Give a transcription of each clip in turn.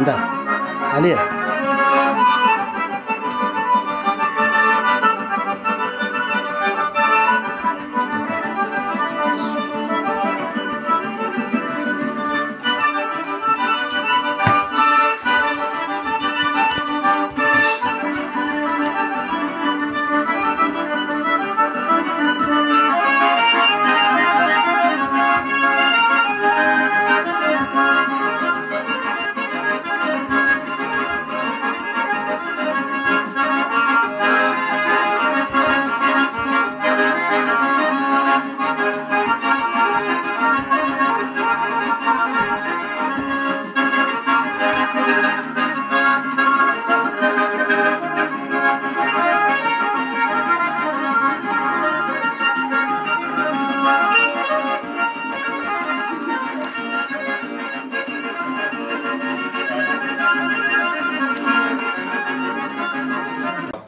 Да. Алия.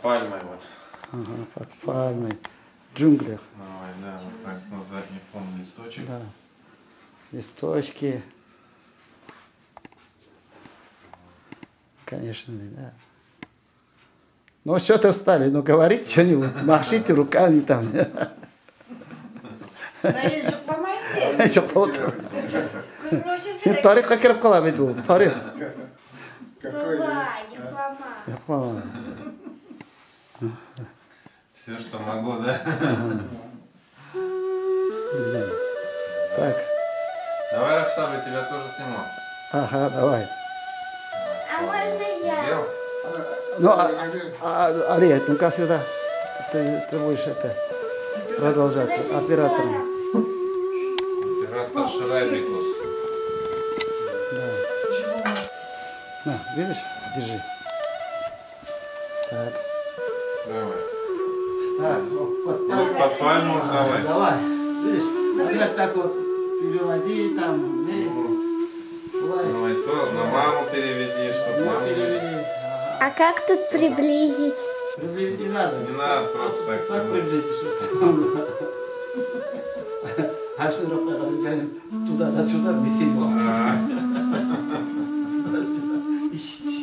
Пальмой вот. Ага, под пальмой. В джунглях. Давай, да, вот так на задний фон листочек. Да. Листочки. Конечно, да. Ну что ты встали? Ну говорите что-нибудь, машите руками там. Син тарихка кереп кала бит бу, тарих. Какой? Все, что могу, да? Ага. Так. Давай, Равшан, я тебя тоже сниму. Ага, давай. А можно я? Сделал? Ну, Алия, ну-ка сюда. Ты будешь это продолжать. Оператором. Оператор Шрайбикус. Да. На, видишь? Держи. Так. Давай. Так, вот, под, под пальму уж давай. Давай. Видишь, вот так вот переводи там. Ну и тоже на маму переведи, чтобы маму переведи. А как тут приблизить? Приблизить не надо. Не надо, просто так. Так приблизить, что там. А что туда, да сюда, висит. Туда-сюда. Ищите.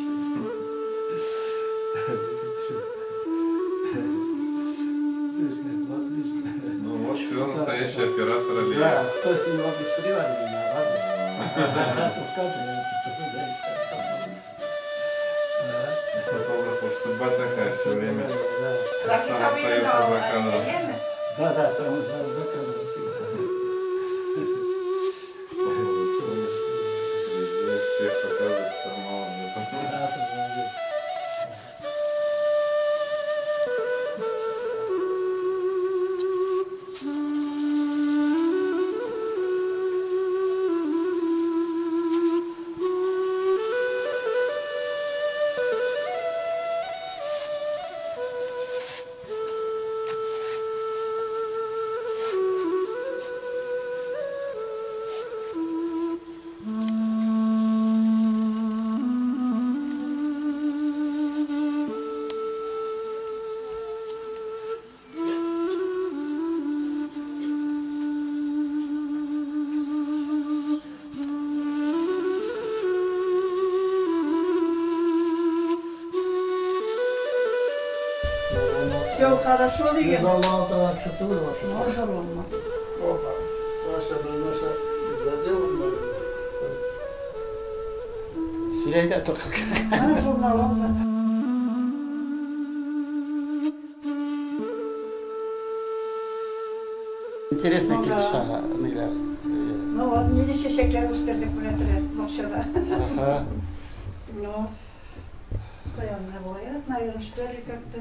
Ну вот, все, настоящий оператор Алия. Да, кто с ним обстрелали, ладно. Фотограф уж судьба такая все время. Сам остается за кадром. Да, да, сам за кадром всегда. Здесь всех показываешь, сам молодец. Да, сам молодец. Все хорошо, Лига? Опа. Сөйләйді только. Интересно килеп чыга ниләр. Ну вот, нинди чәчәкләр үстердек менә бакчада. Ага. Ну, каян бывает, наверное, что ли как-то.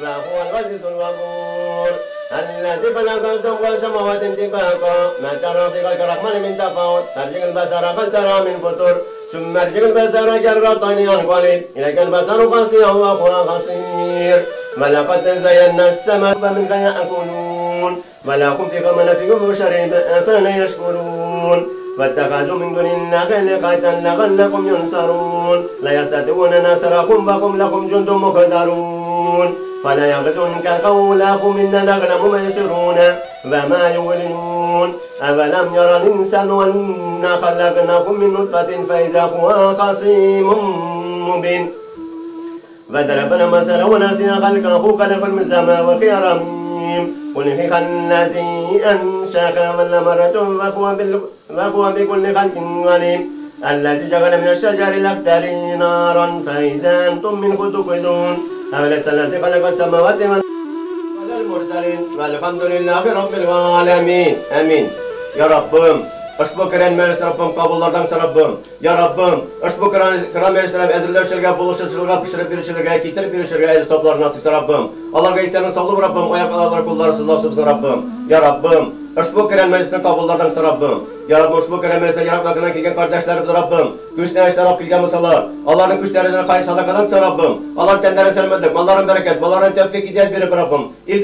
وهو العزيز الغفور. الذي خلق سبع سماوات طباقا ما ترى في خلق الرحمن من تفاوت ترجع البصر هل ترى من فطور ثم ارجع البصر كرتين ينقلب إليك البصر خاسئا وهو حسير. ولقد زينا السماء فمنها يأكلون ولهم فيها منافع وشرب أفلا يشكرون. واتخذوا من دون الله آلهة لعلهم ينصرون لا يستطيعون نصرهم وهم لهم جند محضرون. فلا يحزنك قولهم إنا نعلم ما يسرون وما يعلنون. أولم ير الإنسان أنا خلقناه من نطفة فإذا هو خصيم مبين. وضربنا مثلا ونسي خلقه خلق السماء وهي رميم. قل هو الذي أنشأها أول مرة وهو بكل خلق عليم. الذي جعل من الشجر الأخضر نارا فإذا أنتم منه توقدون. أوليس الذي خلق السماوات والمرسلين والحمد لله رب العالمين. آمين. Ya Rabbim, ushbu Kur'an meclisi Rabbim qabullardan Rabbim. Ya Rabbim, ushbu Kur'an meclisini әзерләүчеләргә, булышучыларга, пешереп бирүчеләргә, китереп бирүчеләргә әҗер саваплар насыйп итсен Rabbim. Аларга исәнлек саулык Rabbim, аяклары, куллары сызлаусыз Rabbim. Ya Rabbim, ushbu Kur'an meclisini qabullardan Rabbim. Ya Rabbim, ushbu Kur'an meclisine yiroqlardan kelgan qardoshlarimiz Rabbim, kuchni ishlar olib kelgan bo'lsalar, allohning kuchlaridan qaysi sadaqadan Rabbim, alloh tanlarini salomatlik, mollarini barakat, bolalarini tavfiq hidayat berib Rabbim, ilk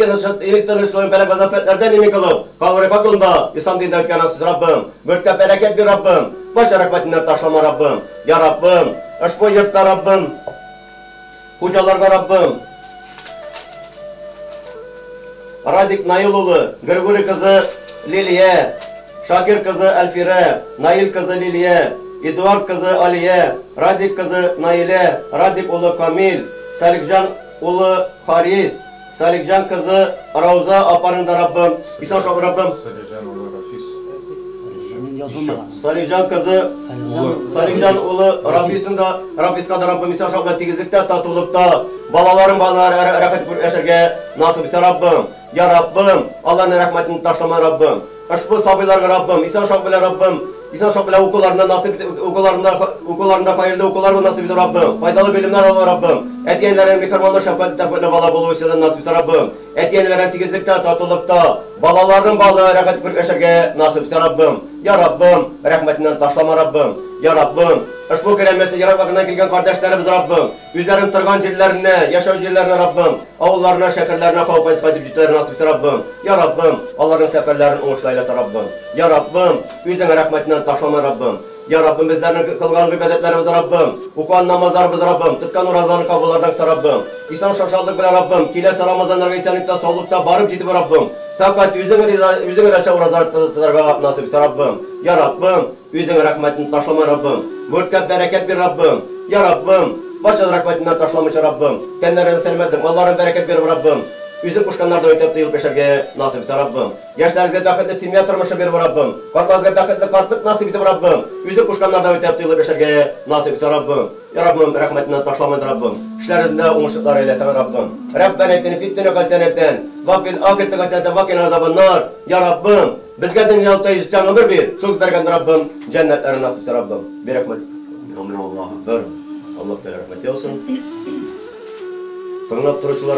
tanishlarni balak vazifalardan emin qilib, qabri pokunda islom dinida o'tgan Rabbim, mulkka barakat ber Rabbim, bosh rahmatingdan tashlama Rabbim. Ya Rabbim, ushbu yurtda Rabbim, xo'jalarga Rabbim, Radik Nail o'g'li, Grigoriy qizi Liliya, Shakir qizi Alfira, Nail qizi Liliya, Eduard qizi Aliya, Radik qizi Naila, Radik o'g'li Kamil, Salikjon o'g'li Haris, Salikjon qizi Ravza opaning da Rabbim, Iso shoh Rabbim. Salikjon o'g'li Rafis. Salikjon qizi Salikjon o'g'li Rafisning da Rafisga da Rabbim Iso shoh bilan tegizlikda, totuvlikda, bolalarim bolalar rahmat ko'rib yasharga nasib etsin Rabbim. Ya Rabbim, Allohning rahmatini tashlama Rabbim. Ushbu sabiylarga Rabbim, Iso shoh bilan Rabbim, Iso shoh bilan o'quvlarini nasib et, o'quvlarında xayrli o'quvlar nasib et Rabbim. Foydali bilimlar ol Rabbim. Ata-onalarini mehribonlik, shafqatli bola bo'lishini nasib et Rabbim. Ata-onalarini tegizlikda, totuvlikda, bolalarini bola rahmat ko'rib yasharga nasib et Rabbim. Ya Rabbim, rahmatingdan tashlama Rabbim. Ya Rabbim, ushbu Kur'an meclisi yiroq vaqtdan kelgan qardoshlarimiz Rabbim, o'zlarining turgan yerlarini, yashav yerlarini Rabbim, ovullarına, shaharlarına xavf qaytib yetishlari nasib etsin Rabbim. Ya Rabbim, allohning safarlarini o'ngishli aylasin Rabbim. Ya Rabbim, o'zing rahmatingdan tashlama Rabbim. Ya Rabbim, bizlarning qilgan ibodatlarimizni Rabbim, o'qigan namozlarimizni Rabbim, tutgan o'razalarni qabullardan qilsin Rabbim. Islom shoshallik bilan Rabbim, kelasi Ramazonlarga esonlikda, sog'likda borib yetib Rabbim. Faqat o'zing rizo o'razalar tutarga nasib etsin Rabbim. Ya Rabbim, o'zing rahmatingni tashlama Rabbim. Mulkka barakat ber Rabbim. Ya Rabbim, barcha rahmatingdan tashlamachi Rabbim. Tanlarini salomatlik, mollarini barakat berib Rabbim. O'zing qo'shganlardan o'tib tiyilib yasharga nasib etsin Rabbim. Yoshlarga baxtli semya turmushi berib Rabbim. Qartlarga baxtli qartlik nasib etib Rabbim. O'zing qo'shganlardan o'tib tiyilib yasharga nasib etsin Rabbim. Ya Rabbim, rahmatingdan tashlama Rabbim. Ishlaringizda o'ngishliklar aylasin Rabbim. Rabbana atina fid dunya hasanatan va fil oxirati hasanatan va qina azaban-nar. Ya Rabbim, bizga dunyoda yuzchan umr ber. Shu bergan Rabbim jannatlarni nasib etsin Rabbim. Bi rahmatik. Amin. Allohu akbar. Alloh rahmat etsin. Tinglab turuvchilar